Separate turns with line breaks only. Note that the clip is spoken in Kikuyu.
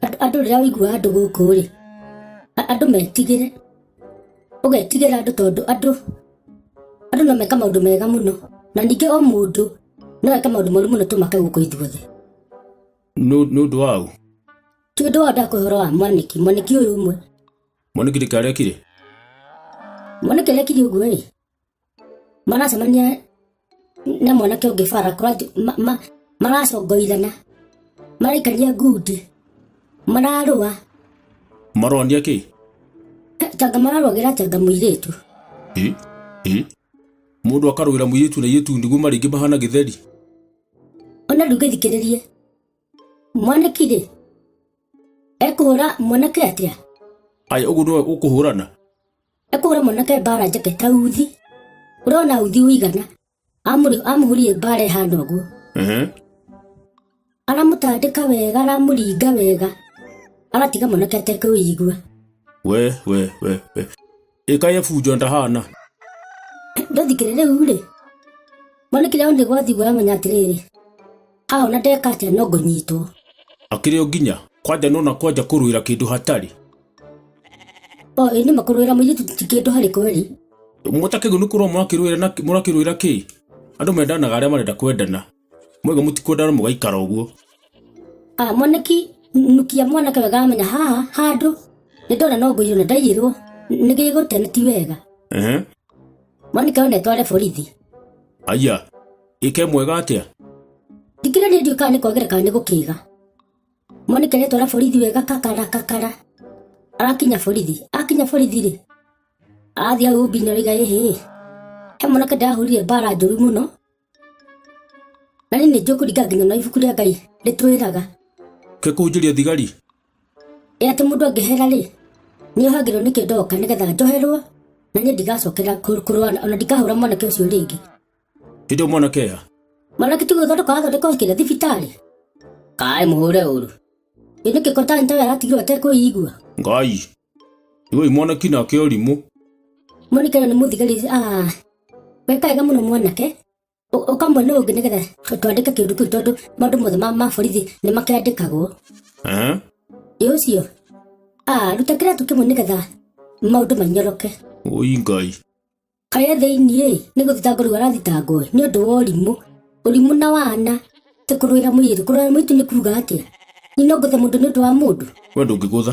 Andũ rĩrĩa ũiguaga andũ gũkũ rĩ, andũ metigĩre, ũgetigĩra andũ tondũ andũ andũ no meka maũndũ mega mũno, na ningĩ o mũndũ no eke maũndũ moru mũno tũmake gũkũ ithuothe.
Nĩ ũndũ wa ũ?
Ti ũndũ wa ndakũhe ũhoro wa Mwanĩki, Mwanĩki ũyũ ũmwe.
Mwanĩki nĩkĩ arekire?
Mwanĩki arekire ũguo ĩ, maracemania na mwanake ũngĩ bara maracongoirana, maraikania ngundi, mararũa.
Marũania kĩ?
Tanga mararũagĩra tanga mũirĩtu.
Ĩ, ĩ, mũndũ akarũĩra mũirĩtu na airĩtu nĩguo marĩ mahana gĩtheri.
Ona ndũngĩthikĩrĩrie. Mwanĩki rĩ, ekũhũra mwanake atĩa?
Aya ũguo nĩwe ũkũhũrana?
Ekũhũra mwanake mbara njeke ta uthi. Ũrona uthi ũigana. Amũhũrire mbara ĩhana ũguo. Aramũtandĩka wega, aramũringa wega. Aratiga mwanake atekũigua.
We we we we. Ĩkaye bunjo ndahana.
Ndũthikĩrĩ rĩu rĩ. Mwanake rĩu nĩ gwathiĩ ũguo aramenya atĩrĩrĩ. Haha ona ndeka atĩa no ngũnyitwo.
Akĩrĩ o nginya kwanja nona kwanja kũrũĩra kĩndũ hatarĩ.
O ĩ nĩma kũrũĩra mũirĩtu ti kĩndũ harĩ kweri.
Mũtakĩgũ nĩ kũrũa mũrakĩrũĩra na mũrakĩrũĩra kĩ? Andũ mendanaga arĩa marenda kwendana. Mwaiga mũtikwendana mũgaikara ũguo.
Ah, mwanaki nukia mwanake wega amenya haha handũ nĩ ndona no ngũiywo na ndaiyĩrwo nĩ gĩgũte nĩ ti wega.
Ehe.
Mwanake one tware borithi.
Aya. Ĩke mwega atĩa?
Thikĩrĩria niĩ ndiũĩ kana nĩ kwagĩra kana nĩ gũkĩga. Mwanake aretwara borithi wega kakara kakara. Arakinya borithi. Akinya borithi rĩ, arathiĩ hau ũmbi-inĩ arauga ĩhĩ, he mwanake ndĩrahũrire mbara njũru mũno. Na niĩ nĩ njũĩ kũringa nginya na ibuku rĩa Ngai rĩtwĩraga.
Ke kũhunjĩria thigari?
Ĩ atĩ mũndũ angĩhera rĩ, nĩ ohagĩrwo nĩkĩo ndoka nĩgetha njoherwo na niĩ ndigacokera kũrũa ona ndikahũra mwanake ũcio rĩngĩ.
Hĩndĩ ĩyo mwanake eha?
Mwanake ti gũthondeka athondeka kĩrĩa thibitarĩ. Kaĩ mũhũre ũru. Ĩ nĩkĩ kotanta we aratigirwo atekũigua?
Ngai. Iwe mwanake nake ũrimũ.
Mwanake ũyũ nĩ mũthigari ah. Weka wega mũno mwanake. Ũkamwena ũngĩ nĩgetha twandĩke kĩũndũ kĩu tondũ maũndũ mothe ma borithi nĩ makĩandĩkagwo.
Eh?
Ĩ ũcio. Ah, ruta kĩratũ kĩmwe nĩgetha maũndũ manyoroke.
Oi Ngai.
Kaĩ e thĩinĩ-ĩ, nĩ gũthitangwo rĩu arathitangwo nĩ ũndũ wa ũrimũ, ũrimũ na wana, ti kũrũĩra mũirĩtu, kũrũĩra mũirĩtu nĩ kuga atĩa? Niĩ no ngũthe mũndũ nĩ ũndũ wa mũndũ?
We ndũngĩgũtha.